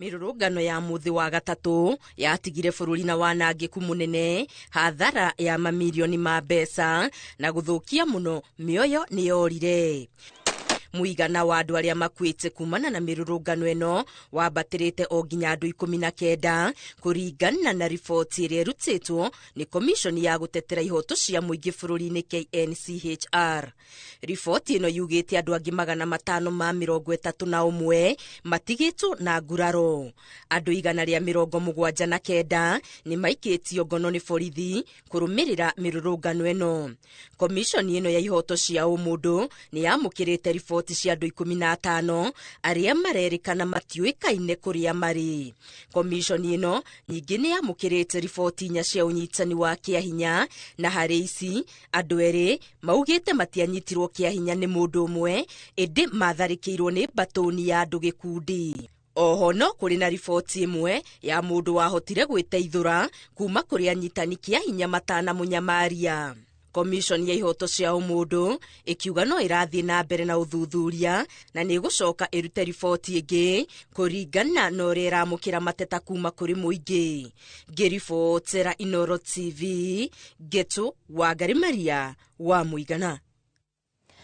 Mĩrũrũngano ya mũthĩ wa gatatũ yatigire bũrũri na wanangĩku mũnene, hathara ya mamirioni ma mbeca na gũthũkia mũno mĩoyo nĩyorire. Mũigana wa andũ arĩa makuĩte kumana na mĩrũrũngano ĩno wambatĩrĩte o nginya andũ 19 kũringana na riboti ĩrĩa ĩrutĩtwo nĩ komishoni ya gũtetera ihoto cia mũingĩ bũrũri-inĩ KNCHR. Riboti ĩno yugĩte andũ angĩ 531 matigĩtwo na nguraro. Andũ 179 nĩ maikĩtio ngono nĩ borithi kũrũmĩrĩra mĩrũrũngano ĩno. Komishoni ĩno ya ihoto cia ũmũndũ nĩ yamũkĩrĩte riboti cia andũ 15 arĩa marerĩkana matiũĩkaine kũrĩa marĩ. Komishoni ĩno ningĩ nĩ yamũkĩrĩte riboti 4 cia ũnyitani wa kĩahinya, na harĩ ici andũ 2 maugĩte matianyitirwo kĩahinya nĩ mũndũ ũmwe, ĩndĩ matharĩkĩirwo nĩ mbatũni ya andũ gĩkundi. Oho no kũrĩ na riboti ĩmwe ya mũndũ wahotire gwĩteithũra kuma kũrĩ anyitani kĩahinya matanamũnyamaria. Komishoni ya ihoto cia ũmũndũ ĩkiuga no ĩrathiĩ na mbere na ũthuthuria na nĩ ĩgũcoka ĩrute riboti ĩngĩ kũringana na ũrĩa ĩramũkĩra mateta kuma kũrĩ mũingĩ. Ngĩribotera Inooro TV, Ngetu Wangari Maria wa Mũigana.